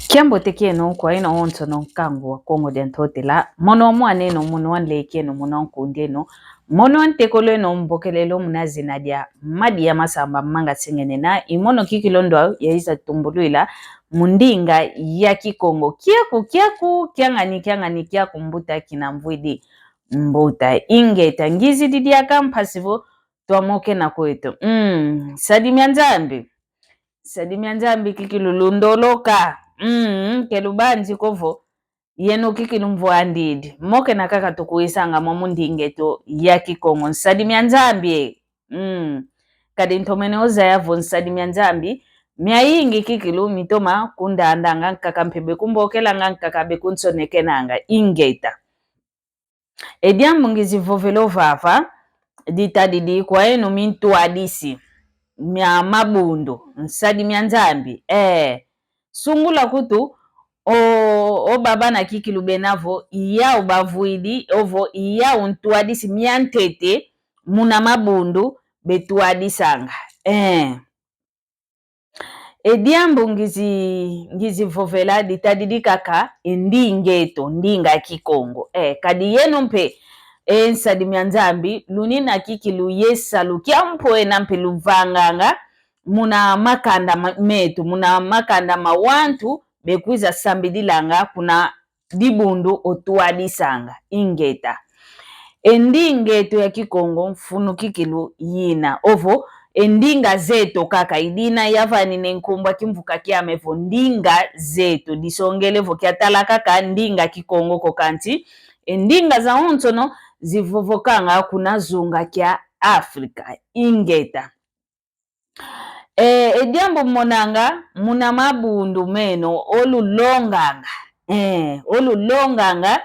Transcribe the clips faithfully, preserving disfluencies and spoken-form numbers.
Kiambote kieno kwa yeno onsono nkangu wa Kongo dia Ntotela, mono wa mwan'eno, mono wa nlek'eno, mono wa nkund'eno, mono wa ntekol'eno, mbokelelo muna zina dia Madia Masamba Manga Sengenena, i mono kikilu ndwa yayiza tumbulwila mu ndinga ya Kikongo. Kiaku, kiaku, kiangani, kiangani, kiaku mbuta kina mvwidi mbuta. Ingeta, ngizidi diaka mpasi vo twamokena kweto. Mm, nsadi mia Nzambi. Nsadi mia Nzambi kikilu lundoloka. Mm, ke lubanzi ko vo yeno kikilu mvwandidi. Mokena kaka tukwisanga mo mu nding'eto ya Kikongo. Nsadi mia Nzambi, e. Mm. Kadi ntomene ozaya vo nsadi mia Nzambi miayingi kikilu mitoma kundandanga nkaka mpe bekumbokelanga nkaka bekunsonekenanga. Ingeta. E diambu ngizivovela ovava, ditadidi kwa yeno mintwadisi mia mabundu, nsadi mia Nzambi. Ee, sungula kutu o, o baba na kikilu bena vo i yau bavwidi, ovo i yau ntwadisi mia ntete muna mabundu betwadisanga. Ee. E diambu ngizi, ngizivovela ditadidi kaka e nding'eto, ndinga ya Kikongo. E, kadi yeno mpe, e nsadi mia Nzambi, lunina kikilu ye salu kiampwena mpe luvanganga muna makanda ma, meto, muna makanda ma wantu bekwiza sambililanga kuna dibundu otwadisanga. Ingeta. E nding'eto ya Kikongo mfunu kikilu yina. Ovo e ndinga zeto kaka, i dina yavanina e nkumbu a kimvuka kiame vo ndinga zeto. Disongele vo kiatala kaka ndinga Kikongo ko, kansi e ndinga zawonsono zivovokanga kuna zunga kia Afrika. Ingeta. E, e diambu monanga muna mabundu meno olulonganga. E, olulonganga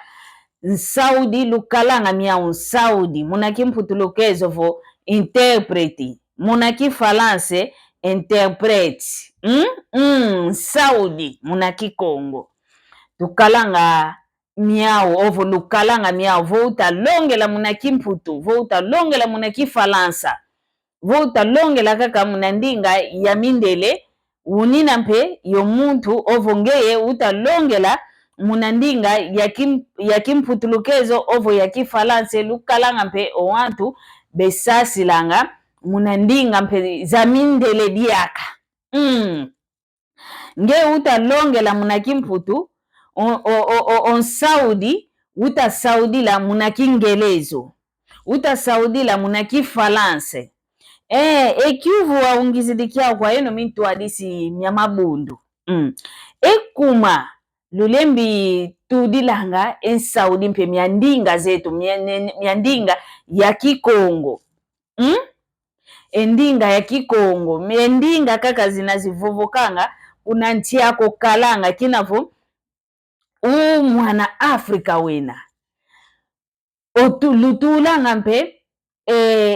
nsaudi, lukalanga miau nsaudi. Muna Kimputulukezo vo interprete. Muna Kifalanse interprète. Mm? Mm, nsaudi muna Kikongo. Tukalanga miau, ovo lukalanga miau, vo utalongela muna Kimputu, vo utalongela muna Kifalansa, vo utalongela kaka muna ndinga ya mindele, unina mpe yo muntu, ovo ngeye utalongela muna ndinga ya Kim-, ya Kimputulukezo, ovo ya Kifalanse, lukalanga mpe o wantu besasilanga muna ndinga mpe za mindele diaka. Mm. Nge utalongela muna Kimputu, o, o, o, o, o nsaudi utasaudila muna Kingelezo, utasaudila muna Kifalanse. E, e kiuvu waungizidi kiau kwa yeno mintwadisi mia mabundu. Mm. E kuma lulembi tudilanga e nsaudi mpe mia ndinga zeto, mia, mia, mia ndinga ya Kikongo. Mm? E ndinga ya Kikongo, e ndinga kaka zina zivovokanga kuna nsi ako kalanga, kina vo u mwana Afrika wena. Otu-, lutulanga mpe, e,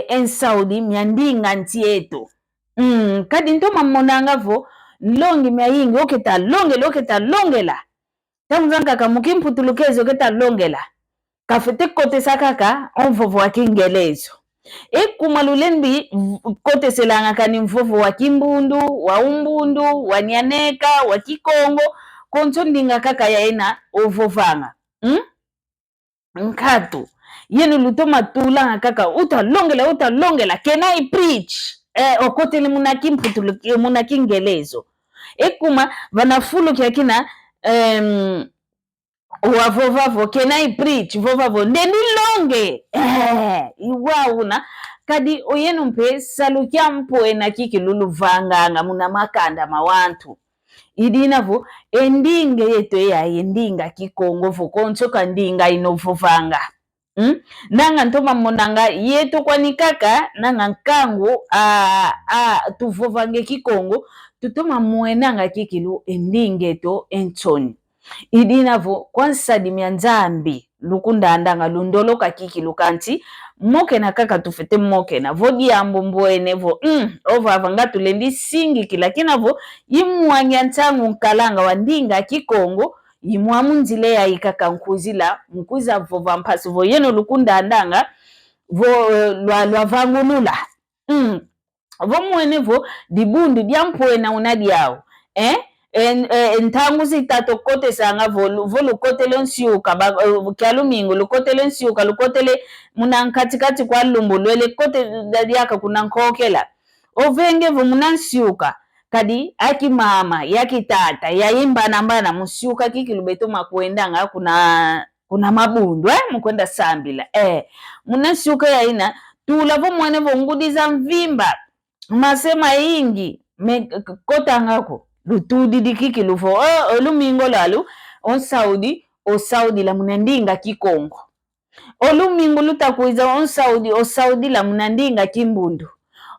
e nsaudi mia ndinga nsi eto. Mm, kadi ntoma monanga vo nlongi miayingi oketa longela, oketa longela. Ntangu zankaka mu Kimputulukezo keta longela. Kafete kotesa kaka o mvovo wa Kingelezo. E kuma lulembi v-, koteselanga kani mvovo wa Kimbundu, wa Umbundu, wa Nianeka, wa Kikongo, konso ndinga kaka ya ena ovovanga. Hmm? Nkatu. Yeno lutoma tulanga kaka, utalongela, utalongela, can I preach? Eh, okotele muna Kimputulu-, muna Kingelezo. E kuma, vana fulu kiakina, em, wavova vo, can I preach? Vova vo, nde nilonge. Eh, i wau una. Kadi oyeno mpe salu kiampwena kiki luluvanganga muna makanda ma wantu. I dina vo, e ndinga yeto eya, e ndinga Kikongo vo, konso ka ndinga ino vovanga. Hmm? Nanga ntoma monanga, yeto kwani kaka, nanga nkangu, a, a, tuvovanga e Kikongo, tutoma mwenanga kikilu e ndinga eto e nsoni. I dina vo, kwa nsadi mia Nzambi, lukundandanga, lundoloka kikilu kansi, mokena kaka tufete mokena. Vo diambu mbwene vo, mm, ovava nga tulendi singikila kina vo, i mwangi a nsangu nkalanga wa ndinga Kikongo, i mwa mu nzila yayi kaka nkwizila, nkwiza vova mpasi vo yeno lukundandanga, vo, eh, lwa, lwavangulula. Mm. Vo mwene vo, dibundu diampwena una diau. Eh? E, e, ntangu zitatu kotesanga vo, lu-, vo lukotele nsiuka, ba, e, kia lumingu, lukotele nsiuka, lukotele muna nkatikati kwa lumbu, lwele kote da diaka kuna nkokela. Ovenge vo muna nsiuka, kadi aki mama, yaki tata, yayi mbana mbana, mu nsiuka kikilu beto makwendanga kuna, kuna mabundu, eh, mu kwenda sambila, eh. Muna nsiuka yayina, tula vo mwene vo ngudi za mvimba, mase mayingi, me, k-, kotanga ko, lutudidi kikilu vo, o, o lumingu lwalu, onsaudi, osaudila muna ndinga Kikongo. O lumingu luta kwiza onsaudi, osaudila muna ndinga Kimbundu.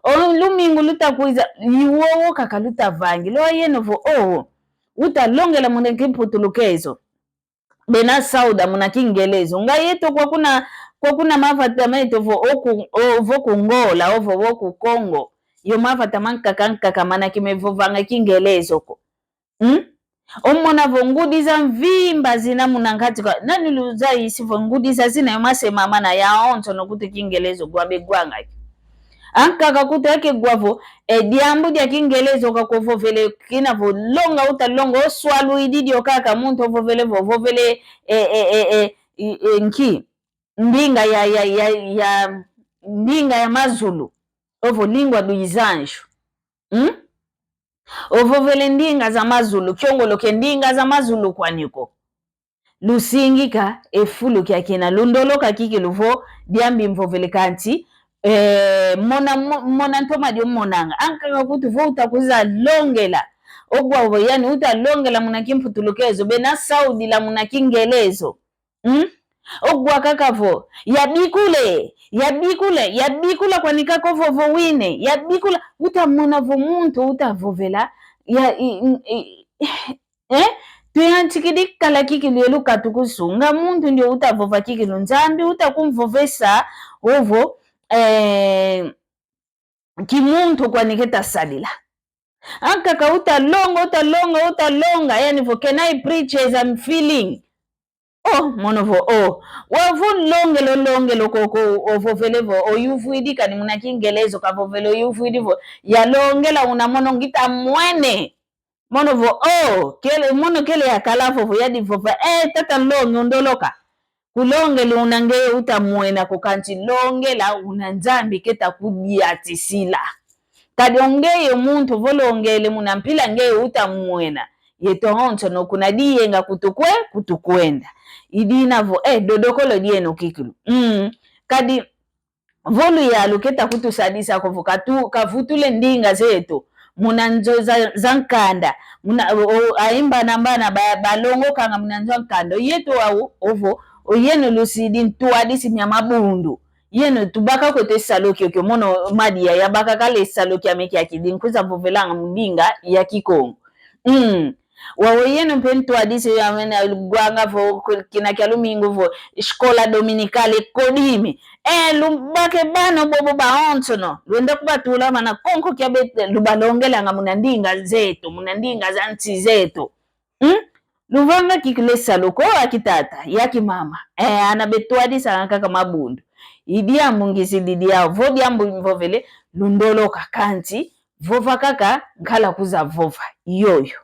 O lumingu luta kwiza, i wowo kaka luta vangila. Wa yeno vo, o, uta longela muna Kimputulukezo, bena sauda muna Kingelezo. Nga yeto kwa kuna, kwa kuna mavata meto vo oku, o, vo ku Ngola, ovo vo ku Kongo. Yo mavata mankaka nkaka mana kimevovanga Kingelezo ko. Hmm? Omona vo ngudi za mvimba zina muna nkati kwa, nani luzayisi vo ngudi zazina yo mase mamana yawonso no kuti Kingelezo gwabe gwangaki? Ankaka kuti ake gwa vo, e, diambu dia Kingelezo kakovovele kina vo longa uta longa, oswaluidi dio kaka muntu ovovele vo, ovovele, e, e, e, e, i, e, nki? Ndinga ya, ya, ya, ya, ndinga ya mazulu. Ovo língua dos anjos. Hmm? Ovovele ndinga za mazulu, kiongoloke ndinga za mazulu kwani ko. Lusingika e fulu kiakina, lundoloka kikilu vo diambu mvovele kanti, eh, mona, mo-, mona ntoma dio monanga. Ankaka kuti vo uta kwiza longela. Ogwa vo yani uta longela muna Kimputulukezo, bena saudila muna Kingelezo. Hmm? Ogwa kaka vo, yabikule, yabikule, yabikula kwani kaka ovo vo wine, yabikula, uta mona vo muntu, uta vovela, ya, i, i, eh? Tuyantikidi kala kikilu ye lukatukusu, nga muntu ndio uta vova kikilu, Nzambi uta kumvovesa, ovo, eh, kimuntu kwani keta sadila. Ankaka uta longa, uta longa, uta longa, yani vo, can I preach as I'm feeling? Oh, mono vo, oh. Wa vo longelo, longelo koko, ovovele vo, oyuvwidi kani muna Kingelezo kavovele, oyuvwidi vo, yalongela una mono ngita mwene. Mono vo, oh, kele, mono kele yakala vovo, yadi vova, eh, tata longi undoloka. Kulongela una ngeye uta mwena ko kanti longela una Nzambi keta kudiatisila. Kadi ongeye muntu vo longele muna mpila ngeye uta mwena. Yeto onso no kuna diyenga kutukwe, kutukwenda. Idina vo, eh, dodokolo dieno kikilu. Mm. Kadi vo luyalu keta kutusadisa ko vo katu-, kavutule ndinga zeto muna nzo za, za nkanda, muna, o, o, ayi mbana mbana ba, balongokanga muna nzo za nkanda. Yeto wau, ovo, o yeno lusidi ntwadisi mia mabundu. Yeno tubaka kweto e salo kiokio, mono Madia yabaka kala e salo kiame kiakidi, nkwiza vovelanga mu ndinga ya Kikongo. Mm. Wau yeno mpe ntwadisi ya mena gwanga vo ku-, kina kia lumingu vo, escola dominical ekodimi. Eh, lubake bana bobo baonso no. Lwenda kubatula mana konko kia bete, lubalongelanga muna ndinga zeto, muna ndinga za nsi zeto. Hmm? Luvanga kikilu e salo ko, aki tata, yaki mama. Eh, ana betwadisanga kaka mabundu. I diambu ngizidi diau, vo diambu mvovele, lundoloka kanti, vova kaka, nkala kwiza vova, yoyo.